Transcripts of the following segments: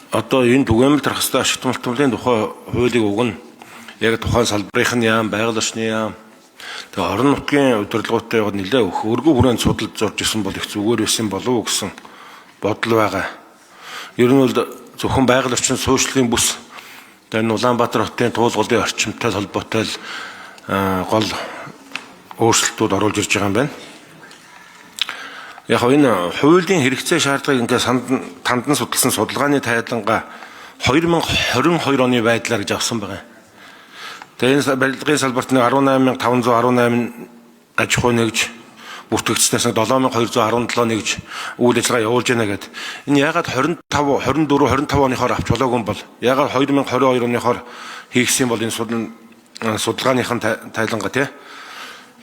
Одоо энэ түгээмэл тархастай ашигт малтмлын тухай хуулийг уг нь яг тухайн салбарын нь яам, байгаль орчны яам, тэгээ орон нутгийн удирдлагуудтай яваад нэлээ өргөн хүрээнд судалж зурж исэн бол их зүгээр байсан болов уу гэсэн бодол байгаа. Ер нь бол зөвхөн байгаль орчин суушлын бүс тэгээ энэ Улаанбаатар хотын туулгалын орчимтай холбоотой л гол өөрчлөлтүүд оруулж ирж байгаа юм байна. Яг энэ хуулийн хэрэгцээ шаардлагыг ингээд тандан судалсан судалгааны тайлангаа 2022 оны байдлаар гэж авсан байгаа. Тэгээ энэ барилгын салбарт нэг 18518 аж ахуй нэгж бүртгэгдснээс 7217 нэгж үйл ажиллагаа явуулж байна гэд. Энэ яагаад 25 24 25 оныхоор авч болоогүй юм бол яагаад 2022 оныхоор хийгсэн бол энэ судалгааныхан тайлангаа тий.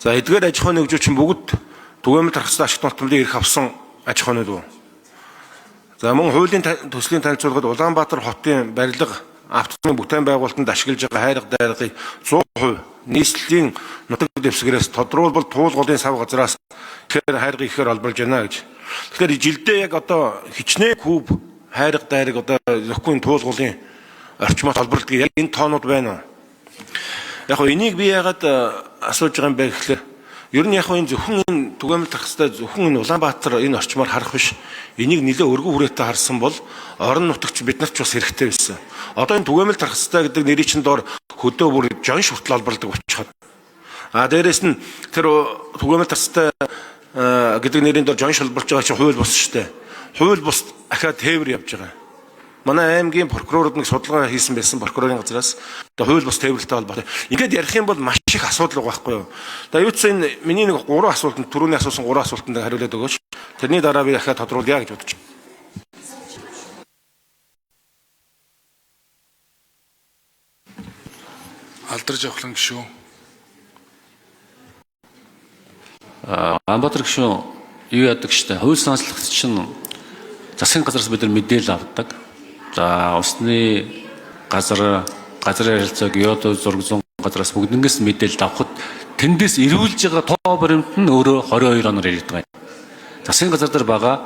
За эдгээр аж ахуй нэгжүүд чинь бүгд түгээмэл тархацтай ашигт малтмлын эрх авсан аж ахуйнууд үү? За мөн хуулийн төслийн танилцуулгад Улаанбаатар хотын барилга автономийн бүтээн байгуулалтанд ашиглаж байгаа хайрга дайргыг 100% нийслэлийн нутаг дэвсгэрээс тодруулбал туулгуулын сав газраас ихээр хайрга ихээр олборлж байна гэж. Тэгэхээр жилдээ яг одоо хичнээн куб хайрга дайраг одоо нөхгүй туулгуулын орчмоор олборлдог яг энэ тоонууд байна уу? Яг хөө энийг би яагаад асууж байгаа юм бэ гэхлээр ер нь яг хөө энэ зөвхөн энэ түгээмэл тархацтай зөвхөн энэ Улаанбаатар энэ орчмоор харах биш. Энийг нэлээ өргөн хүрээтэй харсан бол орон нутагч бид нарт ч бас хэрэгтэй байсан. Одоо энэ түгээмэл тархацтай гэдэг нэрийн чин доор хөдөө бүр жонш хүртэл олборлдог болчиход. А дээрэс нь тэр түгээмэл тархацтай гэдэг нэрийн доор жонш олборлж байгаа чинь хууль бус шүү дээ. Хууль бус ахаад тээвэр явж байгаа. Манай аймгийн прокурорууд нэг судалгаа хийсэн байсан прокурорын газраас. Тэгээ хууль бус тээвэрлэлтэй холбоотой. Ингээд ярих юм бол маш их асуудал байгаа байхгүй юу? Тэгээ юу ч энэ миний нэг гурван асуултанд түрүүний асуусан гурван асуултанд хариулаад өгөөч. Тэрний дараа би дахиад тодруулъя гэж бодож байна. Алдар Жавхлан гишүүн. Амбатар гишүүн юу яадаг штэ. Хууль санаачлагч чинь засгийн газраас бид нар мэдээлэл авдаг. За усны газар, газрын харилцаа, геодо зураг зүүн газраас бүгднгээс мэдээлэл авахд тэндээс эргүүлж байгаа тоо баримт нь өөрөө 22 оноор яригддаг. Засгийн газар дээр байгаа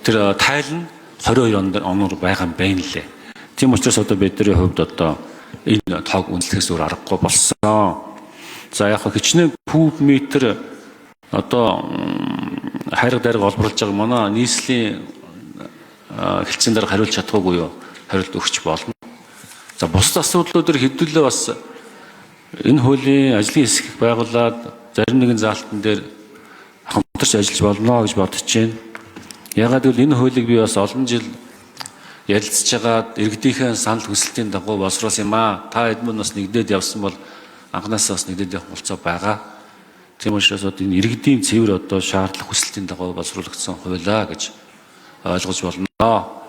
тэр тайл нь 22 оноор байгаа юм байна лээ. Тийм учраас одоо бидний хувьд одоо энэ тоог үнэлэхээс өөр аргагүй болсон. За яг хичнээн куб метр одоо хайрга дайрга олборлож байгаа манай нийслэлийн хэлтсийн дараа хариулж чадахгүй юу? Хариулт өгч болно. За бусад асуудлууд төр хэдүүлээ бас энэ хуулийн ажлын хэсгийг байгуулад зарим нэгэн заалтан дээр хамтарч ажиллаж болно гэж бодож байна. Ягаад гэвэл энэ хуулийг би бас олон жил ярилцж байгаад иргэдийнхээ санал хүсэлтийн дагуу боловсруулсан юм аа. Та хэд мөн бас нэгдээд явсан бол анханасаа бас нэгдээд явах болцоо байгаа. Тийм учраас одоо энэ иргэдийн цэвэр одоо шаардлага хүсэлтийн дагуу боловсруулагдсан хуулиа гэж ойлгож болно.